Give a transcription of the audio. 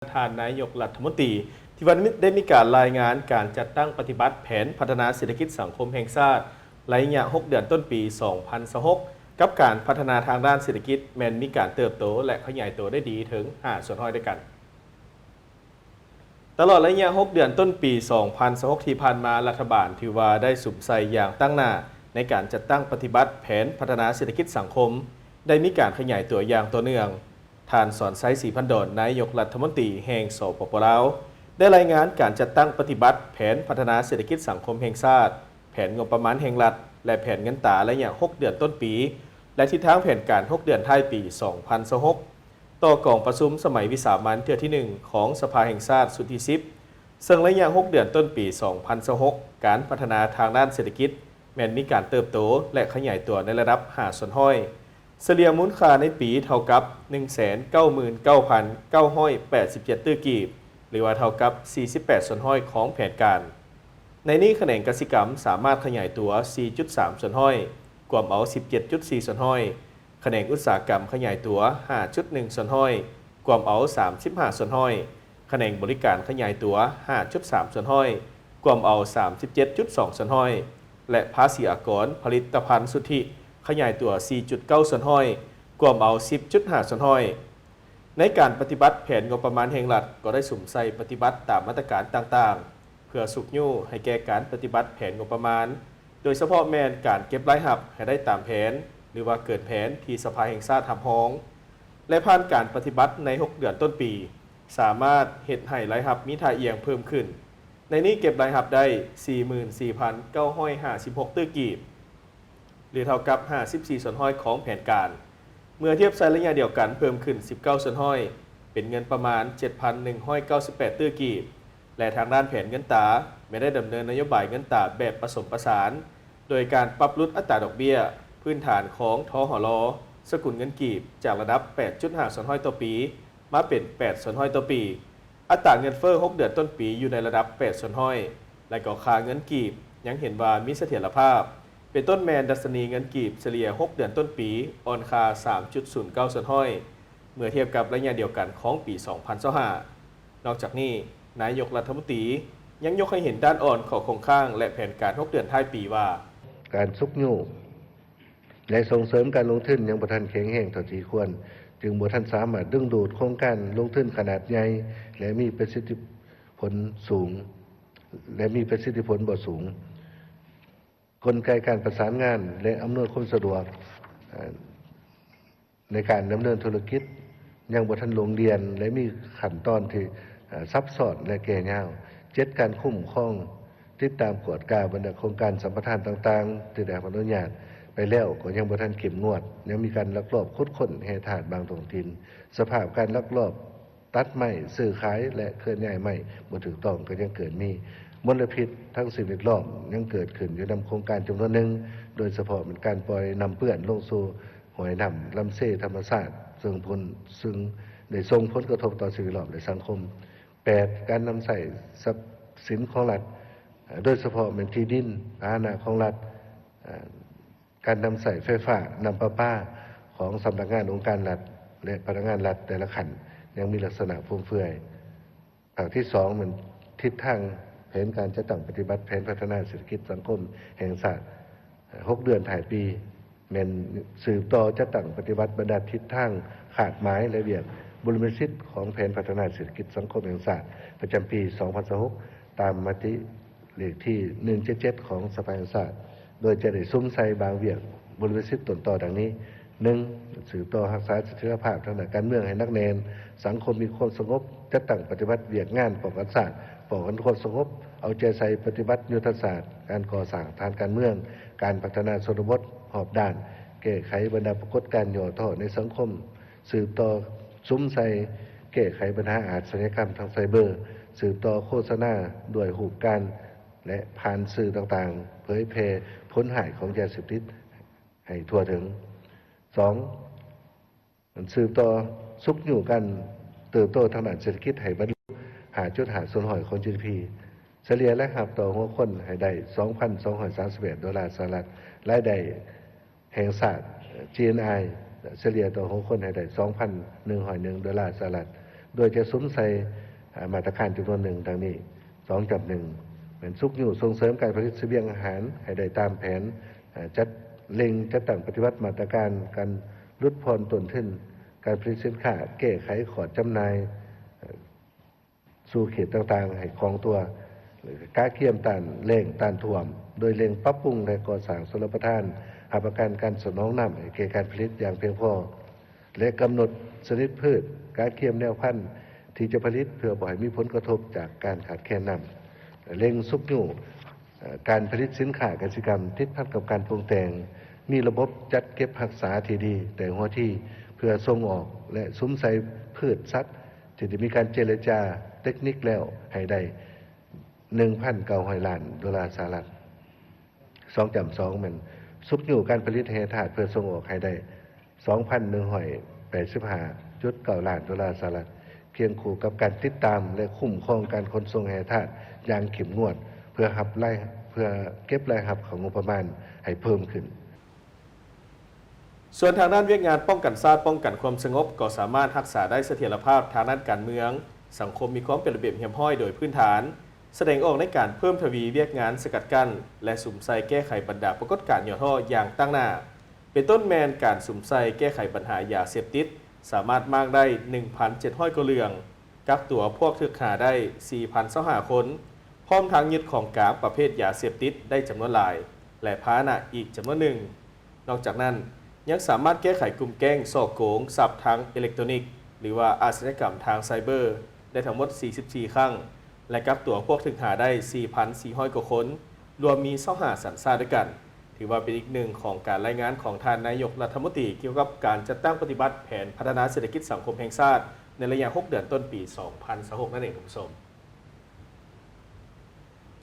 ທ່ານນາຍົກລັດຖະມົນຕີ ທີ່ວ່າໄດ້ມີການລາຍງານການຈັດຕັ້ງປະຕິບັດແຜນພັດທະນາເສດຖະກິດສັງຄົມແຫ່ງຊາດ ໄລຍະຫົກເດືອນຕົ້ນປີສອງພັນຊາວຫົກ ກັບການພັດທະນາທາງດ້ານເສດຖະກິດ ແມ່ນມີການເຕີບໂຕ ແລະ ຂະຫຍາຍຕົວໄດ້ດີເຖິງຫ້າສ່ວນຮ້ອຍດ້ວຍກັນ. ຕະຫຼອດໄລຍະຫົກເດືອນຕົ້ນປີສອງພັນຊາວຫົກທີ່ຜ່ານມາ, ລັດຖະບານຖືວ່າໄດ້ສຸມໃສ່ຢ່າງຕັ້ງໜ້າໃນການຈັດຕັ້ງປະຕິບັດແຜນພັດທະນາເສດຖະກິດສັງຄົມ, ໄດ້ມີການຂະຫຍາຍຕົວຢ່າງຕໍ່ເນື່ອງ. ທ່ານ ສອນໄຊ ສີພັນດອນ ນາຍົກລັດຖະມົນຕີແຫ່ງ ສປປ ລາວ ໄດ້ລາຍງານການຈັດຕັ້ງປະຕິບັດແຜນພັດທະນາເສດຖະກິດສັງຄົມແຫ່ງຊາດ, ແຜນງົບປະມານແຫ່ງລັດ ແລະ ແຜນເງິນຕາໄລຍະຫົກເດືອນຕົ້ນປີ ແລະ ທິດທາງແຜນການຫົກເດືອນທ້າຍປີສອງພັນຊາວຫົກ ຕໍ່ກອງປະຊຸມສະໄໝວິສາມັນເທື່ອທີໜຶ່ງຂອງສະພາແຫ່ງຊາດຊຸດທີສິບ ເຊິ່ງໄລຍະຫົກເດືອນຕົ້ນປີສອງພັນຊາວຫົກ ການພັດທະນາທາງດ້ານເສດຖະກິດແມ່ນມີການເຕີບໂຕ ແລະ ຂະຫຍາຍຕົວໃນລະດັບຫ້າສ່ວນຮ້ອຍ, ສະເລ່ຍມູນຄ່າໃນປີເທົ່າກັບໜຶ່ງແສນເກົ້າໝື່ນເກົ້າພັນເກົ້າຮ້ອຍແປດສິບເຈັດຕື້ກີບ ຫຼືວ່າເທົ່າກັບສີ່ສິບແປດສ່ວນຮ້ອຍຂອງແຜນການ. ໃນນີ້ຂະແໜງກະສິກຳສາມາດຂະຫຍາຍຕົວສີ່ຈຸດສາມສ່ວນຮ້ອຍ ກວມເອົາສິບເຈັດຈຸດສີ່ສ່ວນຮ້ອຍ, ຂະແໜງອຸດສາຫະກຳຂະຫຍາຍຕົວຫ້າຈຸດໜຶ່ງສ່ວນຮ້ອຍ ກວມເອົາສາມສິບຫ້າສ່ວນຮ້ອຍ, ຂະແໜງບໍລິການຂະຫຍາຍຕົວຫ້າຈຸດສາມສ່ວນຮ້ອຍ ກວມເອົາສາມສິບເຈັດຈຸດສອງສ່ວນຮ້ອຍ ແລະ ພາສີອາກອນຜະລິດຕະພັນສຸດທິຂະຫຍາຍຕົວສີ່ຈຸດເກົ້າສ່ວນຮ້ອຍ ກວມເອົາສິບຈຸດຫ້າສ່ວນຮ້ອຍ. ໃນການປະຕິບັດແຜນງົບປະມານແຫ່ງລັດ ກໍໄດ້ສຸມໃສ່ປະຕິບັດຕາມມາດຕະການຕ່າງໆ ເພື່ອຊຸກຍູ້ໃຫ້ແກ່ການປະຕິບັດແຜນງົບປະມານ, ໂດຍສະເພາະແມ່ນການເກັບລາຍຮັບໃຫ້ໄດ້ຕາມແຜນ ຫຼືວ່າເກີນແຜນທີ່ສະພາແຫ່ງຊາດຮັບຮອງ ແລະ ຜ່ານການປະຕິບັດໃນຫົກເດືອນຕົ້ນປີ ສາມາດເຮັດໃຫ້ລາຍຮັບມີທ່າອ່ຽງເພີ່ມຂຶ້ນ. ໃນນີ້ເກັບລາຍຮັບໄດ້ສີ່ໝື່ນສີ່ພັນເກົ້າຮ້ອຍຫ້າສິບຫົກຕື້ກີບ ຫຼື ເທົ່າກັບຫ້າສິບສີ່ສ່ວນຮ້ອຍຂອງແຜນການ. ເມື່ອທຽບໃສ່ໄລຍະດຽວກັນເພີ່ມຂຶ້ນສິບເກົ້າສ່ວນຮ້ອຍ ເປັນເງິນປະມານເຈັດພັນໜຶ່ງຮ້ອຍເກົ້າສິບແປດຕື້ກີບ ແລະ ທາງດ້ານແຜນເງິນຕາ ແມ່ນໄດ້ດຳເນີນນະໂຍບາຍເງິນຕາແບບປະສົມປະສານ ໂດຍການປັບຫຼຸດອັດຕາດອກເບ້ຍພື້ນຖານຂອງ ທຫລ ສະກຸນເງິນກີບ ຈາກລະດັບແປດຈຸດຫ້າສ່ວນຮ້ອຍຕໍ່ປີ ມາເປັນແປດສ່ວນຮ້ອຍຕໍ່ປີ. ອັດຕາເງິນເຟີ້ຫົກເດືອນຕົ້ນປີຢູ່ໃນລະດັບແປດສ່ວນຮ້ອຍ ແລະ ກໍຄ່າເງິນກີບຍັງເຫັນວ່າມີສະຖຽນລະພາບ, ເປັນຕົ້ນແມ່ນດັດຊະນີເງິນກີບສະເລ່ຍຫົກເດືອນຕົ້ນປີອ່ອນຄ່າສາມຈຸດສູນເກົ້າສ່ວນຮ້ອຍ ເມື່ອທຽບກັບໄລຍະດຽວກັນຂອງປີສອງພັນຊາວຫ້າ. ນອກຈາກນີ້, ນາຍົກລັດຖະມົນຕີຍັງຍົກໃຫ້ເຫັນດ້ານອ່ອນ, ຂໍ້ຄົງຄ້າງ ແລະ ແຜນການຫົກເດືອນທ້າຍປີວ່າ ການຊຸກຍູ້ ແລະ ສົ່ງເສີມການລົງທຶນຍັງບໍ່ທັນແຂງແຮງເທົ່າທີ່ຄວນ, ຈຶ່ງບໍ່ທັນສາມາດດຶງດູດໂຄງການລົງທຶນຂະໜາດໃຫຍ່ ແລະ ມີປະສິດທິຜົນສູງ ແລະ ມີປະສິດທິຜົນບໍ່ສູງ. ກົນໄກການປະສານງານ ແລະ ອຳນວຍຄວາມສະດວກ ເອີ່ ໃນການດຳເນີນທຸລະກິດຍັງບໍ່ທັນລົງລຽນ ແລະ ມີຂັ້ນຕອນທີ່ ເອີ່ ຊັບຊ້ອນ ແລະ ແກ່ຍາວ. ເຈັດ ການຄຸ້ມຄອງ ຕິດຕາມກວດກາບັນດາໂຄງການສຳປະທານຕ່າງໆ ທີ່ໄດ້ຮັບອະນຸຍາດໄປແລ້ວກໍຍັງບໍ່ທັນເຂັ້ມງວດ, ຍັງມີການລັກລອບຂຸດຄົ້ນແຮ່ທາດບາງທ້ອງຖິ່ນ, ສະພາບການລັກລອບຕັດໄມ້, ຊື້ຂາຍ ແລະ ເຄື່ອນຍ້າຍໄມ້ບໍ່ຖືກຕ້ອງກໍຍັງເກີດມີ, ມົນລະພິດທາງສິ່ງແວດລ້ອມຍັງເກີດຂຶ້ນຢູ່ນຳໂຄງການຈຳນວນໜຶ່ງ, ໂດຍສະເພາະແມ່ນການປ່ອຍນ້ຳເປື້ອນລົງສູ່ຫ້ວຍນ້ຳລຳເຊທຳມະຊາດ ເຊິ່ງຜົນ ເຊິ່ງໄດ້ສົ່ງຜົນກະທົບຕໍ່ສິ່ງແວດລ້ອມ ແລະ ສັງຄົມ. ແປດ ການນຳໃຊ້ຊັບສິນຂອງລັດ ໂດຍສະເພາະແມ່ນທີ່ດິນ, ພາຫະນະຂອງລັດ, ການນຳໃຊ້ໄຟຟ້າ, ນ້ຳປະປາຂອງສຳນັກງານອົງການລັດ ແລະ ພະນັກງານລັດແຕ່ລະຂັ້ນ ຍັງມີລັກສະນະຟຸມເຟືອຍ. ພາກທີສອງ ແມ່ນທິດທາງແຜນການຈັດຕັ້ງປະຕິບັດແຜນພັດທະນາເສດຖະກິດສັງຄົມແຫ່ງຊາດ ຫົກເດືອນທ້າຍປີ ແມ່ນສືບຕໍ່ຈັດຕັ້ງປະຕິບັດບັນດາທິດທາງ, ຄາດໝາຍ ແລະ ວຽກບຸລິມະສິດຂອງແຜນພັດທະນາເສດຖະກິດສັງຄົມແຫ່ງຊາດ ປະຈຳປີສອງພັນຊາວຫົກ ຕາມມະຕິເລກທີໜຶ່ງເຈັດເຈັດຂອງສະພາແຫ່ງຊາດ, ໂດຍຈະໄດ້ສຸມໃສ່ບາງວຽກບຸລິມະສິດຕົ້ນຕໍດັ່ງນີ້: ໜຶ່ງ ສືບຕໍ່ຮັກສາສະຖຽນລະພາບທາງດ້ານການເມືອງໃຫ້ໜັກແໜ້ນ, ສັງຄົມມີຄວາມສະຫງົບ, ຈັດຕັ້ງປະຕິບັດວຽກງານປ້ອງກັນຊາດ, ປ້ອງກັນຄວາມສະຫງົບ, ເອົາໃຈໃສ່ປະຕິບັດຍຸດທະສາດການກໍ່ສ້າງຖານການເມືອງ, ການພັດທະນາຊົນນະບົດຮອບດ້ານ, ແກ້ໄຂບັນດາປາກົດການຫຍໍ້ທໍ້ໃນສັງຄົມ, ສືບຕໍ່ສຸມໃສ່ແກ້ໄຂບັນຫາອາດຊະຍາກຳທາງໄຊເບີ, ສືບຕໍ່ໂຄສະນາດ້ວຍຮູບການ ແລະ ຜ່ານສື່ຕ່າງໆ ເຜີຍແຜ່ຜົນຮ້າຍຂອງຢາເສບຕິດໃຫ້ທົ່ວເຖິງ. ສອງ ມັນສືບຕໍ່ຊຸກຍູ້ການເຕີບໂຕທາງດ້ານເສດຖະກິດໃຫ້ບັນລຸຫ້າຈຸດຫ້າສ່ວນຮ້ອຍຂອງ ຈີດີພີ, ສະເລ່ຍລາຍຮັບຕໍ່ຫົວຄົນໃຫ້ໄດ້ສອງພັນສອງຮ້ອຍສາມສິບແປດໂດລາສະຫະລັດ, ລາຍໄດ້ແຫ່ງຊາດ ຈີເອັນໄອ ສະເລ່ຍຕໍ່ຫົວຄົນໃຫ້ໄດ້ສອງພັນໜຶ່ງຮ້ອຍໜຶ່ງໂດລາສະຫະລັດ, ໂດຍຈະສຸມໃສ່ ອາ ມາດຕະການຈຳນວນໜຶ່ງ ດັ່ງນີ້. ສອງຈ້ຳໜຶ່ງ ແມ່ນຊຸກຍູ້ສົ່ງເສີມການຜະລິດສະບຽງອາຫານໃຫ້ໄດ້ຕາມແຜນ, ອາ ຈັດ ເລັ່ງຈັດຕັ້ງປະຕິບັດມາດຕະການການຫຼຸດຜ່ອນຕົ້ນທຶນການຜະລິດສິນຄ້າ, ແກ້ໄຂຂອດຈຳໜ່າຍ ເອີ່ ສູ່ເຂດຕ່າງໆໃຫ້ຄ່ອງຕົວ, ກະກຽມຕ້ານແລ້ງຕ້ານຖ້ວມ ໂດຍເລັ່ງປັບປຸງ ແລະ ກໍ່ສ້າງຊົນລະປະທານຮັບປະກັນການສະໜອງນ້ຳໃຫ້ແກ່ການຜະລິດຢ່າງພຽງພໍ ແລະ ກຳນົດຊະນິດພືດ, ກະກຽມແນວພັນທີ່ຈະຜະລິດເພື່ອບໍ່ໃຫ້ມີຜົນກະທົບຈາກການຂາດແຄນນ້ຳ. ເລັ່ງຊຸກຍູ້ ເອີ່ ການຜະລິດສິນຄ້າກະສິກຳຕິດພັນກັບການປຸງແຕ່ງ, ມີລະບົບຈັດເກັບຮັກສາທີ່ດີແຕ່ຫົວທີເພື່ອສົ່ງອອກ ແລະ ສຸມໃສ່ພືດສັດ ທີ່ໄດ້ມີການເຈລະຈາເຕັກນິກແລ້ວໃຫ້ໄດ້ ໜຶ່ງພັນເກົ້າຮ້ອຍລ້ານໂດລາສະຫະລັດ. ສອງຈ້ຳສອງ ແມ່ນຊຸກຍູ້ການຜະລິດແຮ່ທາດເພື່ອສົ່ງອອກໃຫ້ໄດ້ ສອງພັນໜຶ່ງຮ້ອຍແປດສິບຫ້າຈຸດເກົ້າລ້ານໂດລາສະຫະລັດ, ຄຽງຄູ່ກັບການຕິດຕາມ ແລະ ຄຸ້ມຄອງການຂົນສົ່ງແຮ່ທາດຢ່າງເຂັ້ມງວດ ເພື່ອຮັບລາຍ ເພື່ອເກັບລາຍຮັບເຂົ້າງົບປະມານໃຫ້ເພີ່ມຂຶ້ນ. ສ່ວນທາງດ້ານວຽກງານປ້ອງກັນຊາດ, ປ້ອງກັນຄວາມສະຫງົບ ກໍສາມາດຮັກສາໄດ້ສະຖຽນລະພາບທາງດ້ານການເມືອງ, ສັງຄົມມີຄວາມເປັນລະບຽບຮຽບຮ້ອຍໂດຍພື້ນຖານ, ສະແດງອອກໃນການເພີ່ມທະວີວຽກງານສະກັດກັ້ນ ແລະ ສຸມໃສ່ແກ້ໄຂບັນດາປາກົດການຫຍໍ້ທໍ້ຢ່າງຕັ້ງໜ້າ, ເປັນຕົ້ນແມ່ນການສຸມໃສ່ແກ້ໄຂບັນຫາຢາເສບຕິດ ສາມາດມ້າງໄດ້ ໜຶ່ງພັນເຈັດຮ້ອຍ ກວ່າເລື່ອງ, ກັກຕົວພວກຖືກຫາໄດ້ ສີ່ພັນຊາວຫ້າ ຄົນ, ພ້ອມທັງຍຶດຂອງກາງປະເພດຢາເສບຕິດໄດ້ຈຳນວນຫຼາຍ ແລະ ພາຫະນະອີກຈຳນວນໜຶ່ງ. ນອກຈາກນັ້ນ, ຍັງສາມາດແກ້ໄຂກຸ່ມແກ້ງສໍ້ໂກງຊັບທາງເອເລັກໂຕນິກ ຫຼືວ່າອາຊະຍາກຳທາງໄຊເບີ ໄດ້ທັງໝົດ ສີ່ສິບສີ່ ຄັ້ງ ແລະ ກັກຕົວພວກຖືກຫາໄດ້ ສີ່ພັນສີ່ຮ້ອຍ ກວ່າຄົນ, ລວມມີ ຊາວຫ້າ ສັນຊາດດ້ວຍກັນ. ຖືວ່າເປັນອີກໜຶ່ງຂອງການລາຍງານຂອງທ່ານນາຍົກລັດຖະມົນຕີ ກ່ຽວກັບການຈັດຕັ້ງປະຕິບັດແຜນພັດທະນາເສດຖະກິດສັງຄົມແຫ່ງຊາດ ໃນໄລຍະ ຫົກ ເດືອນຕົ້ນປີ ສອງພັນຊາວຫົກ ນັ້ນເອງ, ທ່ານຜູ້ຊົມ.